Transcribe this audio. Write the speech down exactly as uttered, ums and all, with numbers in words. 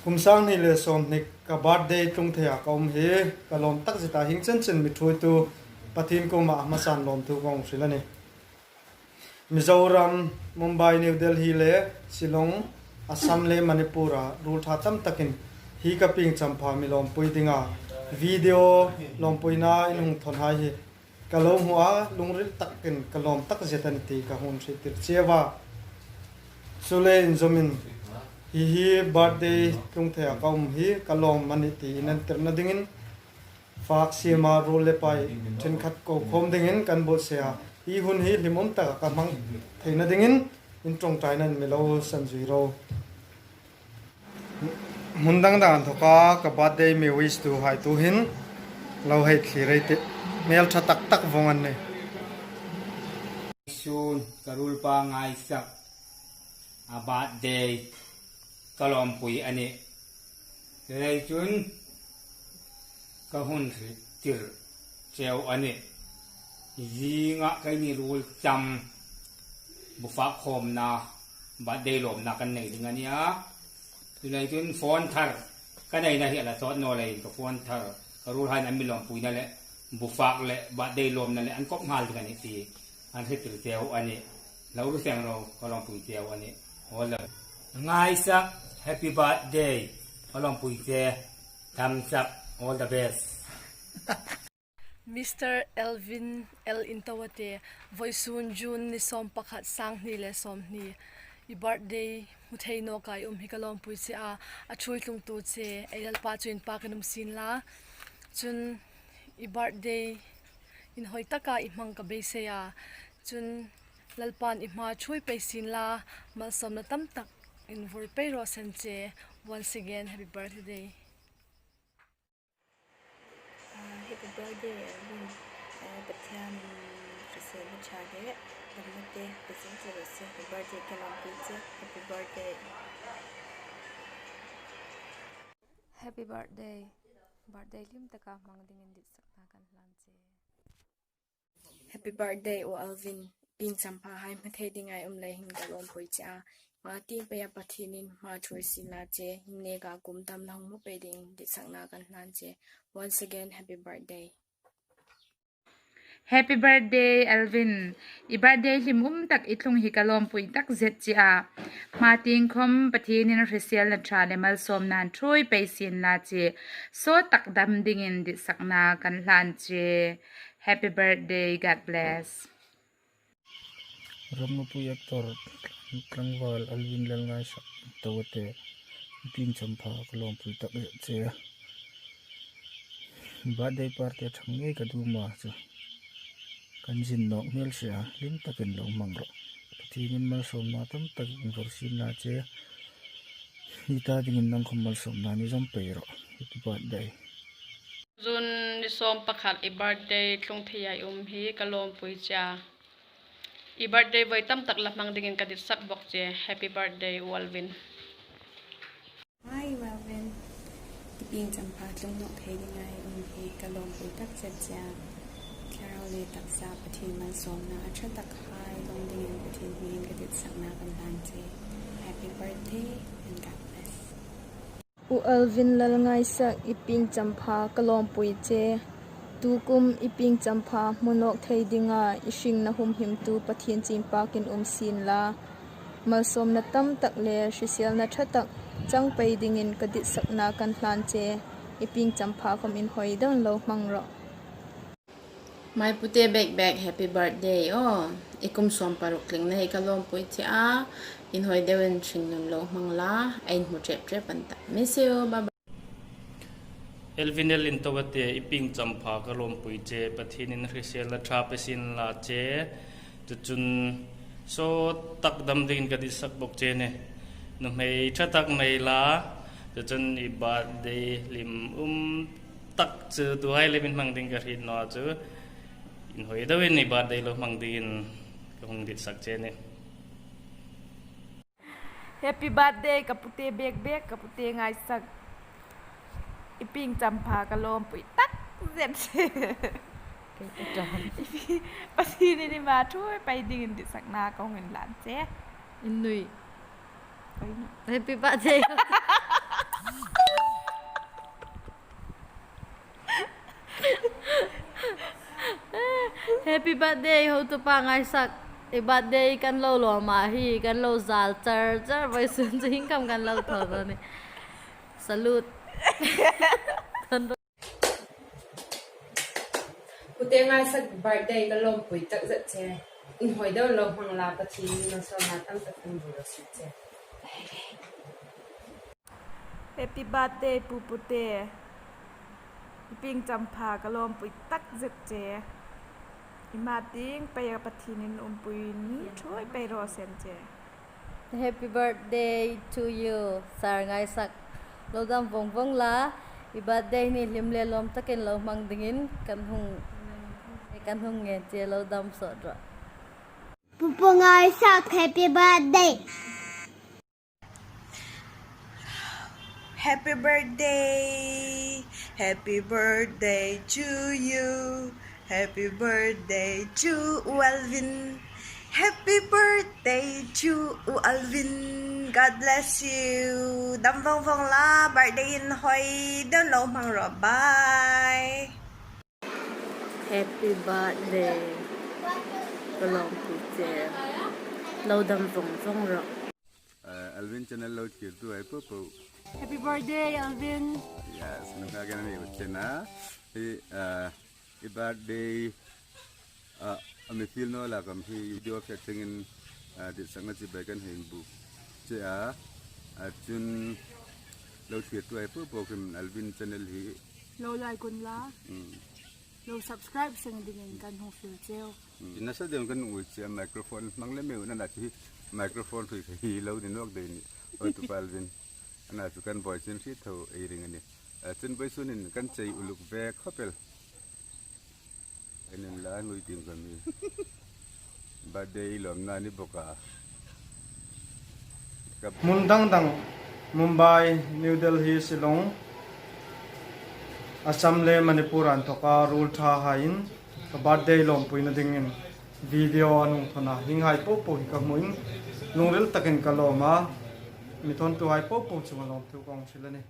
Kum sang hni le sawmhni ka birthday tlung theia ka um hi ka lawm tak zet a, hieng chen chen mi ṭhuoitu Pathien kuoma a hmasan lawmthu ka hung hril a nih. Mizoram, Mumbai, New Delhi le Shillong, Assam le Manipur-a ruol ṭha tam takin hi ka pieng champha mi lawmpui dinga video lawmpuina in hung thawnhai hi ka lo hmu a, lungril takin ka lawm tak zet a nih ti ka hung hriettir cheu a. Chuleiin zomin hi hi birthday tlung theia ka um hi ka lawm a nih ti inentirna dingin fak siema ruol le pai ṭhenkhat ko khawm dingin kan buotsai a. Hi hun hi hlim um taka ka hmang theina dingin in ṭawngṭainain mi lo san zui ro. Hmun dang dang inthoka ka birthday mi wish tuhai tuhin lo hei thlir ei tih. Hmel ṭha tak tak vawng an nih. Sun ka ruolpa Ngaisak a birthday ka lawmpui a nih. Chuleiin chun ka hung hriettir cheu a nih. Zinga keini ruol cham bufak khawmna birthday lawmna kan nei ding a nih a. Chuleiin chun phone thar ka neina hi a la sawt naw leiin ka phone thar ka ruolhaiin an mi lawmpuina le bufak le birthday lawmna le an kop nghal ding a nih ti an hriettir cheu a nih. Lo ru seng ro, ka lawmpui cheu a nih. All the Ngaisak, happy birthday. Ka lawmpui che. Thumbs up. All the best. Mister Elvin L Intawate, vawisun June ni sawm pakhat, sang hni le sawmhni. I birthday hmu thei nawka i um hi ka lawmpui che a, a ṭhuoi tlungtu che, ei Lalpa chu inpakin um sien la. Chun i birthday inhawi taka i hmang ka beisei a. Chun Lalpan i hma ṭhuoi pei sien la, malsawmna tam tak invur pei raw se che. Once again, happy birthday. Ah, happy birthday, Elvin. Ah, Pathianin hrisel le ṭha le damna te pe seng che raw se. Happy birthday ka lawmpui che. Happy birthday. Happy birthday. Birthday hlim taka hmang dingin ditsakna kan hlan che. Happy birthday, u Elvin. Pieng champha hai hmu thei dinga i um lei hin ka lawmpui che a. Hma tieng peia Pathienin hma ṭhuoi sien la che. Hieng neka kum tam lo hmu pei dingin ditsakna kan hlan che. Once again, happy birthday. Happy birthday, Elvin. I birthday hlim um tak i tlung hi ka lawmpui tak zet che a. Hma tieng khawm Pathienin hriselna ṭha le malsawmna an ṭhuoi pei sien la che. Sawt tak dam dingin ditsakna kan hlan che. Happy birthday, God bless. Ramnupui actor tlangval Elvin Lalngaisak Intawate, i pieng champha ka lawmpui tak zet che. Birthday party ṭhang ngei ka duh a chu. Kan zin nawk hmel si a, hlim takin lo hmang rawh. Pathienin malsawmna tam tak invur sien la che. Ni ta dingin nang khawm malsawmna mi zawm pei rawh. Happy birthday. June ni sawm pakhat i birthday tlung theia i um hi ka lawmpui che a. I birthday voi tam tak la hmang dingin ka ditsak bok che. Happy birthday, u Elvin. Hi, u Elvin. I pieng champha tlung nawk thei dinga i um hi ka lawmpui tak zet che a. Thlarau le taksa Pathien malsawmna a ṭha tak hai lawm dingin Pathien hmingin ka ditsakna kan hlan che. Happy birthday and God bless. U Elvin Lalngaisak, i pieng champha ka lawmpui che. Tukum i pieng champha hmu nawk thei dinga i hringna humhimtu Pathien chu inpakin um sien la. Malsawmna tam tak le hriselna ṭha tak chang pei dingin ka ditsakna kan hlan che. I pieng champha khawm inhawi deuin lo hmang rawh. Mai pute bek bek, happy birthday aw. I kum sawm paruk tlingna hi ka lawmpui che a. Inhawi deuin hringnun lo hmang la. Ei inhmu ṭep ṭep an ta. Miss you, bye bye. Elvin L Intawate, i pieng champha ka lawmpui che. Pathienin hriselna ṭha pe sien la che. Chu chun sawt tak dam dingin ka ditsak bok che a nih. Nuhmei ṭha tak nei la. Chu chun i birthday hlim um tak chu tuhai lem in hmang ding ka hriet naw a chu. Inhawi deuin i birthday lo hmang dingin ka hung ditsak che a nih. Happy birthday, ka pute bek bek, ka pute Ngaisak. I pieng champha ka lawmpui tak zet. Pathienin i hma ṭhuoi pei dingin ditsakna ka hung inhlan che. Innui. Happy birthday. Happy birthday, hotupa Ngaisak. I birthday kan lo lawm a, hi kan lo zal char char, vawisun chu hieng khawm kan lo thaw a nih. Salute. Pute Ngaisak birthday ka lawmpui takzet che. Inhawi deu lo hmang la, Pathienin malsawmna tam tak kan bu ro si che. Happy birthday, Pu Pute. I pieng champha ka lawmpui takzet che. I hma tieng peia Pathienin umpuiin ṭhuoi pei raw se che. Happy birthday to you, Sir Ngaisak. Lo dam vawng vawng la, i birthday ni hlim le lawm takin lo hmang dingin kan hung, kan hung ngen che, lo dam sawt rawh. Pu Pu Ngaisak, happy birthday. Happy birthday, happy birthday to you. Happy birthday to u Alvin. Happy birthday to u Alvin. God bless you. Dam vawng vawng la, birthday inhawi deu lo hmang rawh. Bye. Happy birthday. Ka lawmpui che. Lo dam vawng vawng rawh. Uh, Alvin channel lo thlirtuhai popo. Happy birthday, Alvin. Yes, nunca que no me guste nada. Hi, uh, i birthday, uh, a mi feel no la kam hi video fe thingin, uh, dit sanga chi bai kan hin bu. Che a, uh, chun lo thlirtuhai popo khin Alvin channel hi. Lo like un la. Mm. Lo subscribe seng dingin kan hung fiel cheu. Mm. Nasa deu kan ui che a microphone hmang le meu nana chi microphone hrui hi lo ni nawk dei ni. Hotupa Alvin. Ana chu kan buoi chin hri tho ei ring a nih. A chun buoi sunin kan chei uluk ve khawp el. Enin la nui ding ka mi. Birthday lawmna ni bawk a. Hmun dang dang, Mumbai, New Delhi, Shillong, Assam le Manipur a inthoka ruol ṭhahaiin ka birthday lawmpuina dingin video an hung thawn a, hienghai popo hi ka hmuin lungril takin ka lawm a, mi thawntuhai popo chunga lawmthu ka hung hril a nih.